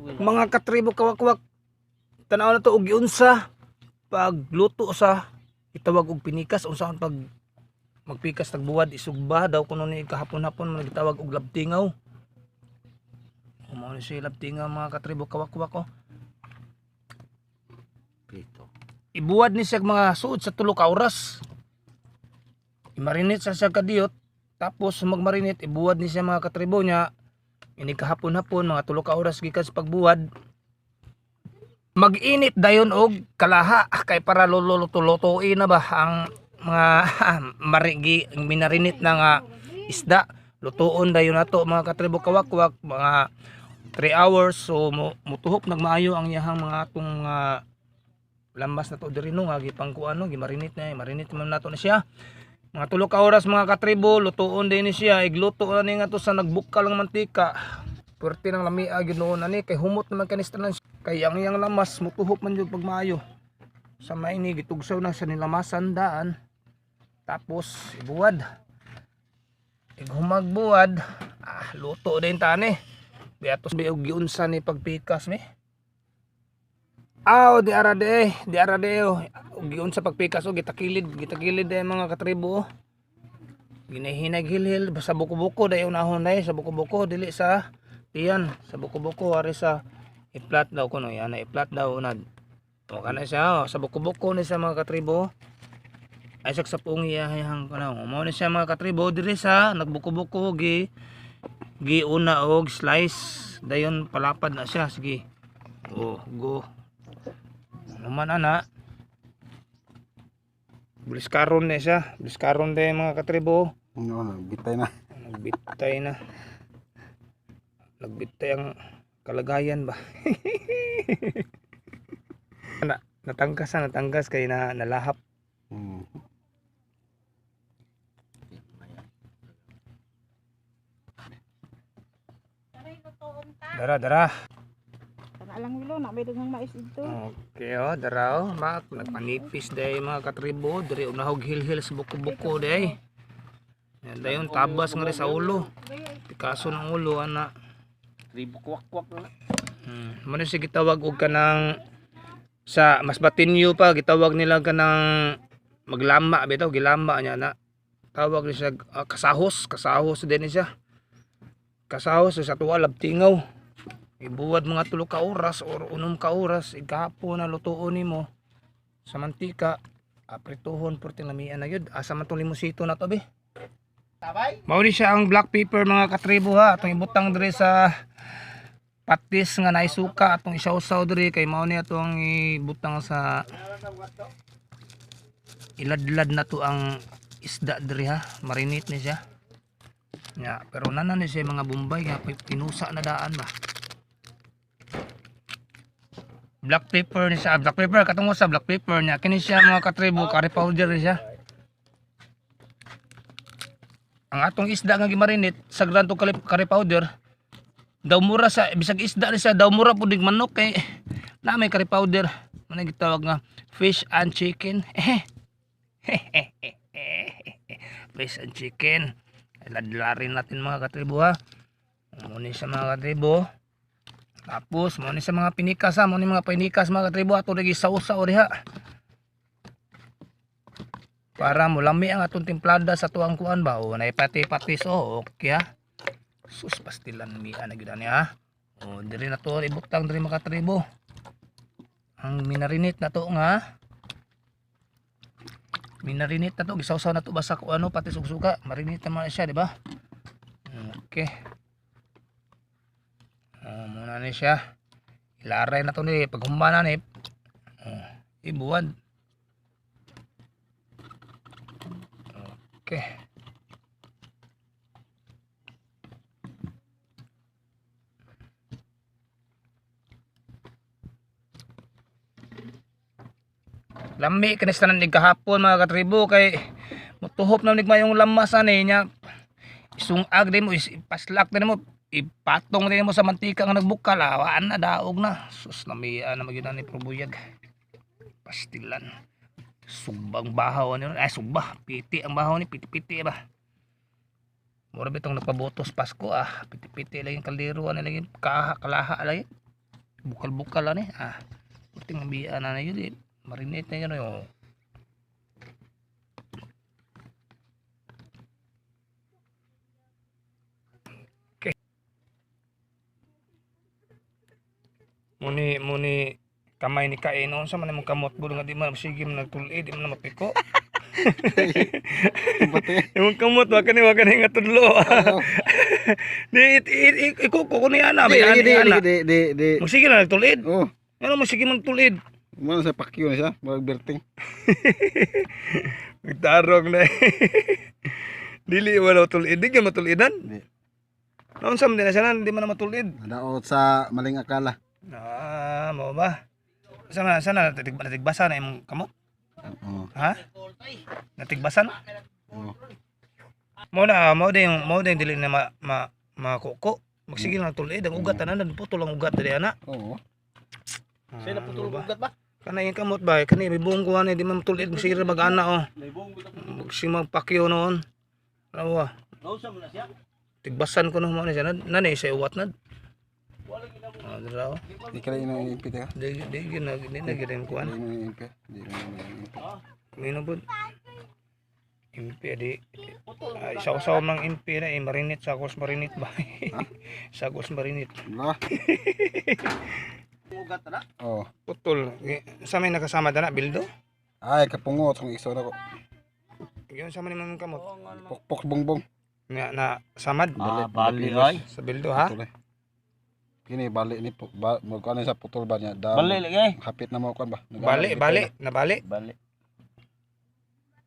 Mga katribo kawakwak, tanaw na to og giunsa pagluto sa itawag og pinikas, unsaon pag magpikas tagbuwad isugba daw kuno ni kahapon-hapon man gitawag og labtingaw. Mao ni siya labtingaw, mga katribo kawakwak, oh. Prito. Ibuwad ni siya mga suod sa 3 ka oras. I-marinate sa siya kadiyot, tapos magmarinate, ibuwad ni siya, mga katribo, niya. Ini kahapon-hapon, mga 3 ka oras gikan sa pagbuwad. Mag-init dayon og kalaha kay para luluto-lutuin na ba ang mga marigi minarinate na nga isda. Lutuon dayon nato, mga katribo kawakwak, mga 3 hours, so mutuhop nagmaayo ang iyahang mga atong mga lamas na to diri, no, nga gipangkuan, no, gimarinate na, marinate man nato na siya mga 3 ka oras, mga katribo. Lutuon din ni siya, igluto na ni nga to sa nagbukal ng mantika. Puwerte ng lamia gyud noon ani kay humot naman kanis tanan, kay ang iyang lamas mutuhop man jud pagmaayo sa maini gitugsaw na sa nilamasan daan, tapos ibuwad. Ighumagbuwad, ah, luto din tani biatos bi og giunsa ni pagpikas mi. Aw, di ara de, di ara de, oh. Og giunsa pagpikas, oh, gitakilid, gitakilid de, mga katribo, oh. Ginahinag hilhil sa buko-buko dayon unahon day sa buko-buko, dili sa tiyan, sa buko-buko ari sa iplat daw kuno yan, iplat daw unad. O kana siya, oh, sa buko-buko ni sa mga katribo. Ay sa pungi iyahang kuno. Mao ni siya, mga katribo, diri sa nagbuko-buko gi giuna og slice dayon palapad na siya, sige. Oh, go. Ano man ana? Bliskaron na siya. Bliskaron din, mga katribo. No, nagbitay na. Nagbitay na. Nagbitay ang kalagayan ba? Natangkas na, natangkas kay na nalahap. Dara, dara. Kana lang wilo na may daghang mais dito. Okay, oh, dara oh. Mak, nagpanipis day, mga katribo. Diri unahog hilhil sa buko-buko day. Yan dayon tabas nga rin sa ulo. Pikaso ng ulo ana. Tribo kwak-kwak na. Mano siya gitawag og kanang sa mas batinyo pa gitawag nila kanang maglama bitaw, gilama niya na. Tawag ni siya ah, kasahos, kasahos din ni siya. Kasahos sa tuwa labtingaw. Ibuwad mga 3 ka oras or 6 ka oras igahapon na lutuon nimo sa mantika, aprituhon perting lamian na gyud. Asa man tong limosito na to be? Mao ni siya ang black pepper, mga katribo, ha. Atong ibutang diri sa patis nga naisuka, atong isawsaw diri kay mao ni atong ibutang sa iladlad na to ang isda diri, ha. Marinate ni siya. Ya, pero nana ni siya mga bombay nga pinusa na daan ba. Black pepper ni siya, black pepper katungo sa black pepper niya. Kini siya, mga katribo, curry powder ni siya. Ang atong isda nga gimarinate sa granto curry powder daw mura sa bisag isda ni siya, daw mura pud ning manok kay na may curry powder. Ano gitawag nga fish and chicken. Fish and chicken. Ladlarin natin, mga katribo, ha. Muna siya, mga katribo. Tapos muna sa mga pinikas, ha, muna mga pinikas, mga katribo, ato lagi sausaw diha para mulami ang atong timplada sa tuang kuan ba o nay pati-patis, oh, okay ha. Sus, pastilan miya na gyud ani ha. O diri na to ibutang diri, mga katribo. Ang minarinate na to nga minarinate na to, gisawsaw na to basta kung ano pati suka, marinate naman siya, di ba? Okay. O muna ni siya. Ilaray na to ni paghumba na ni. O, ibuwad. Okay. Lami kanis tanan ni kahapon, mga katribo, kay mutuhop na nig mayong lamas ani niya. Isungag din mo, ipaslak din mo, ipatong din mo sa mantika nga nagbukal, awaan na, daog na. Sus, lamia na magyud ni probuyag. Pastilan. Sugbang bahaw ani, ay sugba, piti ang bahaw ni, piti-piti ba. Mura bitong nagpabutos Pasko ah, piti-piti lagi yung kaldero ani lagi kaha kalaha lagi. Bukal-bukal ani. Ah. Puting biya na na yun eh. Marinate na yun oh. Okay. Muni muni kamay ni kain unsa man imong kamot bulo nga di man sige man nagtul-id, di man na mapiko. Bate. Imong kamot wa kani nga tudlo. Di it, it, it, ikuko ko ni ana Di, ba di, ani di, ana. di, di, di. Magsige na nagtul-id. Oh, Ano mo sige magtul-id? mana sa pakyo na siya, magberting. Nagtarong na. Dili wala tulid, di ka matulidan. Di. Naon sa man din na siya na, di man na matulid. Nadaot sa maling akala. Ah, mo ba? Sana sana natigbasa na imong kamot? Oo. Ha? Natigbasan? Oo. Mo na mo din dili na ma, ma makuko. Magsige lang tulid ang ugat tanan putol ang ugat dili ana. Oo. Sila putol ang ugat ba? Kana yung kamot ba? Kani may buong kuha ni di man matulid magsige ra mag-ana oh. Magsige magpakyo noon. Ano ba? Tigbasan ko no mo ni siya na sa uwat na. Ah, dira oh. Di ka rin impi ka. Di di gyud na di na gyud ang kuan. Di na impi. Di na impi. Mino pud. Impi di ay saw-saw mang impi na eh, marinit sa kos marinit ba. Sa kos marinit. Wala. Oo. Putol. Sa may nakasama dana bildo. Ay, kapungot kung iso na ko. Yun sa man imong kamot. Pokpok bongbong. Nga na samad Ah, bali ay. sa bildo ha. Putol eh. Kini bali ni po ba magkuan sa putol ba niya. Da, Bali lagi. Hapit na mo kuan ba. Bali bali na bali. Bali.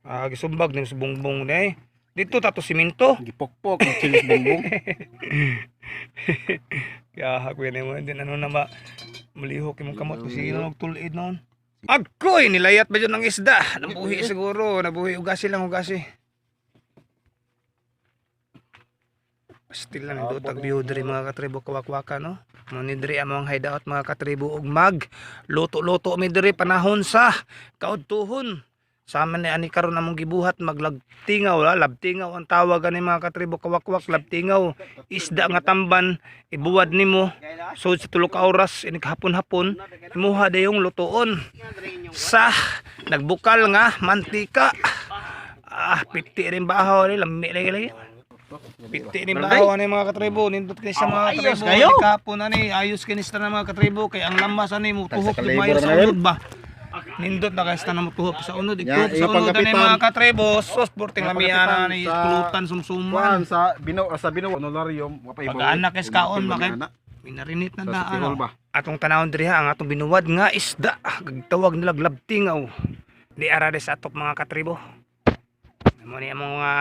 Ah, gisumbag ni sa bongbong ni. Dito tato simento. Gipokpok ang chilis bongbong. Kaya ako yun mo din ano na ma malihok imong kamot kasi sino nagtulid noon. Agoy nilayat ba dyan ng isda? Nabuhi siguro, nabuhi ugasi lang ugasi. Still lang dotag view diri mga katribo kawakwaka no. Mo ni diri among hideout mga katribo ug mag luto-luto mi diri panahon sa kaudtuhon. Sa man ni ani karon among gibuhat maglagtingaw la, labtingaw ang tawag ani mga katribo kawakwak, labtingaw. Isda nga tamban ibuwad nimo so sa tulo ka oras ini hapon-hapon imuha dayong lutoon sa nagbukal nga mantika. Ah, piti rin bahaw ni lami lagi lagi. Piti ni bahaw ani mga katribo, nindot kini sa mga Ayos katribo. kayo. Ani Kapon ani ayos kini sa tanan mga katribo kay ang lamas ani mo tuhok Tagsa mayo kalibro sa na unod ba. Nindot na kay sa tanan mo tuhok sa unod, Ya, ikuhok sa iyo unod ani pangkapitan. mga katribo. Sos porting Iya, lamiana pangkapitan ani sa- pulutan Kuan sumsuman. sa bino honorarium wa pa ibaw. Pag-anak is kaon ba kay minarinit na Sa daan. City Hall oh. ba? Atong tanawon diri ha, ang atong binuwad nga isda. Gagtawag nila labtingaw. Di arade sa atop mga katribo. Mo ni among mga